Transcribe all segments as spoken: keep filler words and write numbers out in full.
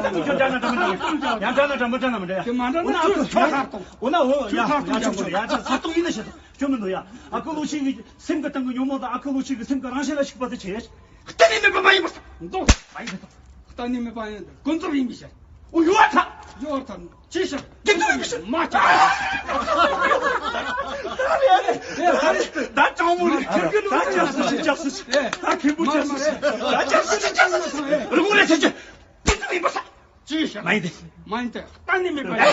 ད་ཁྱོད་འདྲ་ན་འདྲ་མི་འདྲ། ཡང་འདྲ་ན་འདྲ་མི་འདྲ་ན་མི་འདྲ་ཡ། དེ་མ་འདྲ་ན་ཁྱོད་ཁྱོད་ཐར་གཏོང་། འོ་ན་འོ་ཡ་ཡ་ཁྱོད་ཁྱོད་ཡ་ད་ཐར་གཏོང་ཡིན་ན་ཤི་ད་ཁྱོད་མི་འདུག་ཡ། ཨ་ཁུ་ལོ་ཤི་གི་སེམས་ཀྱི་སྟེང་གི་ཉོན་མོངས་དང་ཨ་ཁུ་ལོ་ཤི་གི་སེམས་ཀྱི་རང་བཞིན་ལ་ཞུགས་པ་དེ་ཆེ་ཡ། གཏན་ནས་མེད་པ་མ་ཡིན་པ་ས་འདུག་མ་ཡིན་པ་ས། གཏན་ནས་མེད་པ་ཡིན་ཀུན་རྫོབ་ཡིན་པའི་ཕྱིར། འོ་ཡོད་ཐལ། ཡོད་ཐལ། ཅི་ཞིག་ཀུན་རྫོབ་ཡིན་པའི་ཕྱིར་མ་ཆགས། ད་དྲང་མོ་རེད། ད་སྐྱབས་སུ་མཆི། སྐྱབས་སུ་མཆི། ད་མཁན་པོ་སྐྱབས་སུ་མཆི། ད་སྐྱབས་སུ་མཆི། སྐྱབས་སུ་མཆི། རི་བོང་རེད་ཟེར་གྱི། ཀུན་རྫོབ་ཡིན་པ་ས། ཅི་ཞིག་མ་ཡིན་ཏེ། མ་ཡིན་ཏེ། གཏན་ནས་མེད་པ་ཡིན།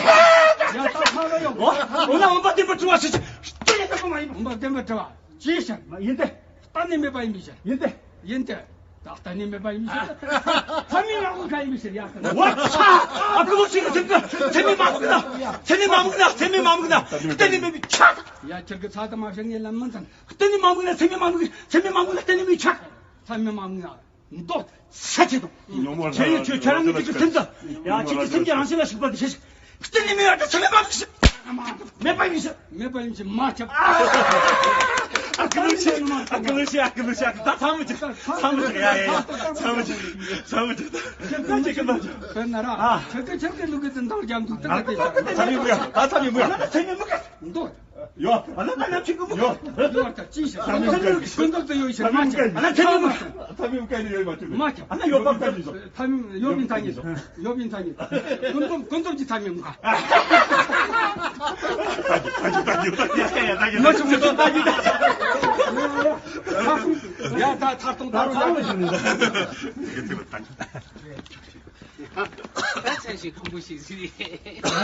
ཡ་ད་ཕ་ལ་ཡོང་། འོ་འོ་ན་འོང་པ་བདེན་པར་གྲུབ་པ་ཞིག་ཅི་ཡིན་ཏེ་མ་ཡིན། འོང་པ་བདེན་པར་གྲུབ་པ་ཅི་ཞིག་མ་ཡིན་ཏེ། གཏན་ནས་མེད་པ་ཡིན་པའི་ཕྱིར། ཡིན་ཏེ། ཡིན་ཏེ། ད་གཏན་ནས་མེད་པ་ཡིན་པའི་ཕྱིར། ཚད་མས་མ་དམིགས་པ་ཡིན་པའི་ཕྱིར་ཡ། འོ་ཚ། ཨ་ཁུ་ལོ་ཤི་གི་སེམས་ཀྱི་ཚད་མས་མ་དམིགས་ན། ཚད་མས་མ་དམིགས་ན། ཚད་མས་མ་དམིགས་ན་གཏན་ནས་མེད་པའི་ཕྱིར། ཡ་ཁྱེད་ཀྱི་ཚ་དམ་མ་བྱེད་ངས་ལན་མི་འཚམ། གཏན་ནས་མ་དམིགས་ན་ཚད་མས་མ་དམིགས། ཚད་མས་མ་དམིགས་ན་གཏན་ནས་མེད་ཕྱིར། ཚད་མས་མ་དམིགས་ན། མདོ་ས་ཆེ་དང་། ཉོན་མོངས་ཁྱེད་ཁྱེད་ཁྱེད་རང་གཉིས་ཀྱི་སེམས་ཙམ། ཡ་ཁྱེད་ཀྱི་སེམས་ཀྱི་རང་བཞིན་ལ་ཞུགས་པ་དེ་ཤེས་ཤིག་གཏན་ནས་མེད་པ་དང་ཚད་མས་མ་དམིགས་ཤིག་མེད་པ་ཡིན་ཤིག་མེད་པ་ཡིན་ཤིག་མ་ཁྱབ། ཨ་ཀི་ལི་ཤི། ཨ་ཀི་ལི་ཤི། ཨ་ཀི་ལི་ཤི། ཨ་ཀི་ད་ཚང་མ་ཅིག་ཚང་མ་ཅིག་ཡ་ཡ་ཡ། ཚང་མ་ཅིག་ཚང་མ་ཅིག་ད་ཅིག་གི་ད་ཅིག་དཔེར་ན་ར། ཨ། ཁྱེད་ཀྱི་ཁྱེད་ཀྱི་ལུག་གི་འཛིན་སྟངས་རྒྱབ་འདུག་ད་ད་དེ་ད་ཚང་མ་ཡོད། ད་ཚང་མ་ཡོད། ཚད་མས་མི་དགོས། མདོ། ཡོད། ཨ་ན་ད་ན་ཅིག་གི་མི་དགོས། ཡོད། ད་ཅི་ཞིག་ཚད་མས་མི་དགོས། ཀུན་རྫོབ་ཏུ་ཡོད་ཤིག་མ་ཁྱབ། ཨ་ན་ཚད་མས་མི་དགོས། ཚད་མས་མི་དགོས་ནི་ཡོད་མ་ཐུབ། མ་ཁྱབ། ཨ་ན་ཡོད་པ་ཚད་མས་མི་དགོས། ཚད་མས་ཡོད་པའི་མཚན་ཉིད་དང་། ཡོད་པའི་མཚན་ཉིད་དང་། ཀུན་རྫོབ་ཀུན་རྫོབ་ཀྱི་ཚད་མས་མི་དགོས། ད་ཅི་ད་ཅི་ད་ཅི་ད་ཅི་ད་ཅི་ད་ཅི་ད་ཅི་ད་ཅི་ད་ཅི། ཡ་ད་ཚར་ཐོང་ད་རུང་ཡ། ད་ཚར་ཞིག་ཁམ་བུ་ཞིག་ཟིན།